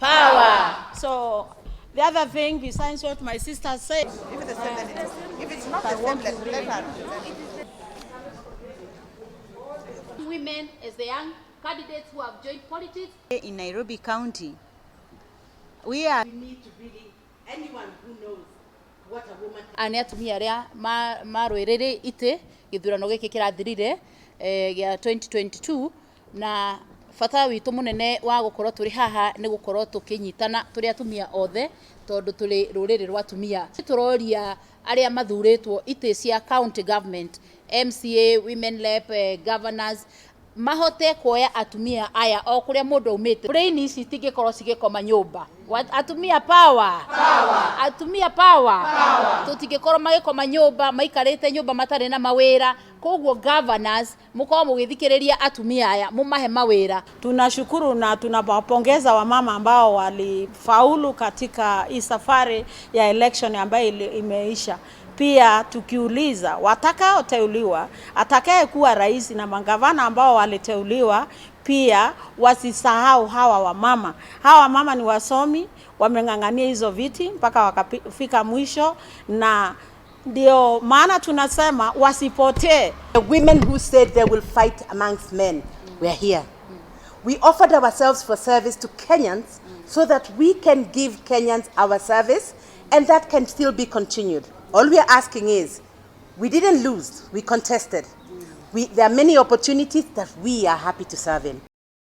Power. So the other thing besides what my sister said, If it's the same, then if it's not the same, let her present. Women as the young candidates who have joined politics. In Nairobi County, we are We need to really, anyone who knows what a woman Aya nĩ atumia arĩa marũĩrĩire itĩ gĩthurano gĩkĩ kĩrathirire gĩa 2022, na bata witũ mũnene wa gũkorwo tũrĩ haha nĩ gũkorwo tũkĩnyitana tũrĩ atumia othe, tondũ tũrĩ rũrĩrĩ rwa atumia. Tũroria arĩa mathurĩtwo itĩ cia county government, MCA, women rep, governors, mahote kuoya atumia aya o kũrĩa mũndũ aumĩte. Brain ici itingĩkorwo cigĩkoma nyũmba. Atumia power. Power. Atumia power. Power. Tũtingĩkorwo magĩkoma nyũmba, maikarĩte nyũmba matarĩ na mawĩra. Koguo governors, mũkorwo mũgĩthikĩrĩria atumia aya, mũmahe mawĩra. Tunashukuru na tunawapongeza wamama ambao walifaulu katika hii safari ya election ambayo imeisha. Pia tukiuliza watakaoteuliwa, atakayekuwa rais na magavana ambao waliteuliwa, pia wasisahau hawa wamama. Hawa wamama ni wasomi, wameng'ang'ania hizo viti mpaka wakafika mwisho, na ndio maana tunasema wasipotee. The women who said they will fight amongst men, we are here. We offered ourselves for service to Kenyans so that we can give Kenyans our service, and that can still be continued. All we are asking is, we didn't lose, we contested. There are many opportunities that we are happy to serve in.